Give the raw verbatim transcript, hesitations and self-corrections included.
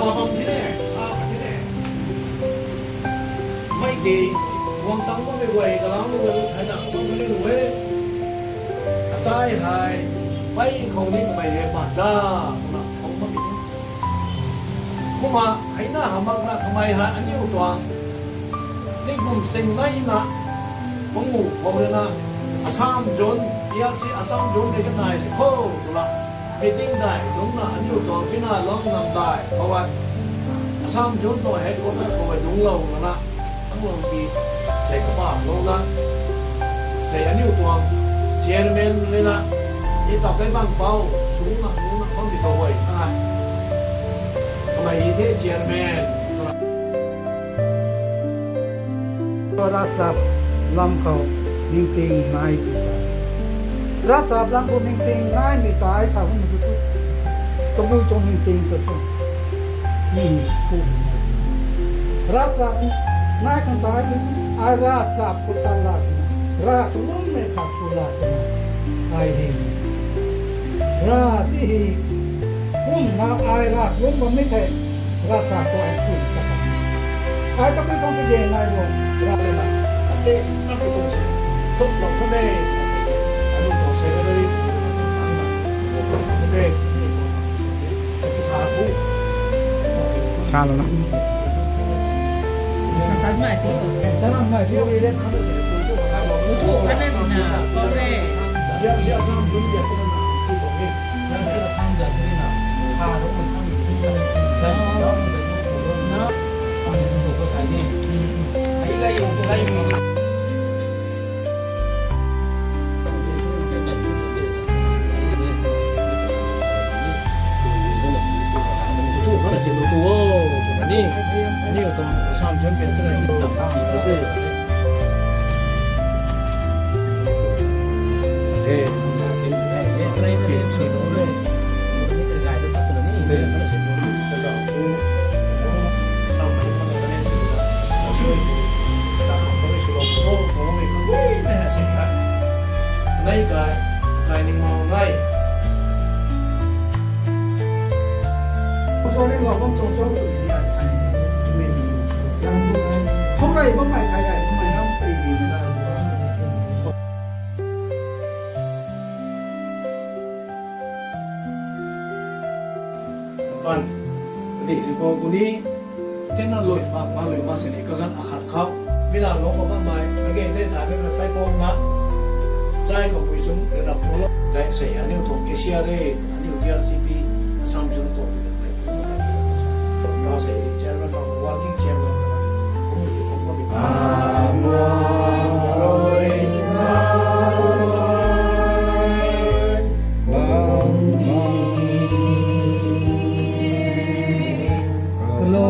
Bam thei ne, sa ka thei ne. Mei tei, guang tang bammei guay, kalam bammei guay, thayna bam bammei guay. Asai hei, pei khou ni kamei hei, pa za, twna, bam bammei the. Kumna, heina hamhna kamei hei, aniu tuang. Tingkum sing naina, pangu khou rui na, Assam Zone, P R C Assam Zone tei kanai le khou twna, meeting dai dungcna aniu tuang pina long nam dai khou e. Assam Zone tuang headquarter khou e dungclou na, ang long ki, sei kapa lou na, sei aniu tuang chairman rui na, ni ta kai bang pau, sung na, sung na, bang di khou e, na. Kamei hi the chairman, twna. Ravchap lam khou ningting nai pi ta. Ravchap lam khou ningting nai pi ta ai sa hum tu tu. Tabui tuang ningting tu tu. Ni ku. Ravchap nai khang ta ai tu. Ai ravchap khou ta la. Ra khou lum mei khat khou la. Ai hi. Ra ti hi. Kumna ai ra kum bam ni the. Ravchap khou ai ku ta. Ai ta kui tuang ti de nai bo. Ra le na. Ate na kui tuang si. Tuk lou na de. Anu tuang se na de. Anu tuang se na de. Sa lou na. Sa tan mai ti. Sa tan mai ti. Thu khat na sina kau re. Pan, kati si ko kuni, tina lui ma, ma lui ma sini, kagan akhat khou, mi la lo ko bam mai, ma ge de tha be mai pai pom na, chai khou pui sum, de na polo, dai sei, aniu tuang K C R A, aniu T R C P, Assam Zone tuang, ta sei, chairman, working chairman, kum ki kum ki. Hello.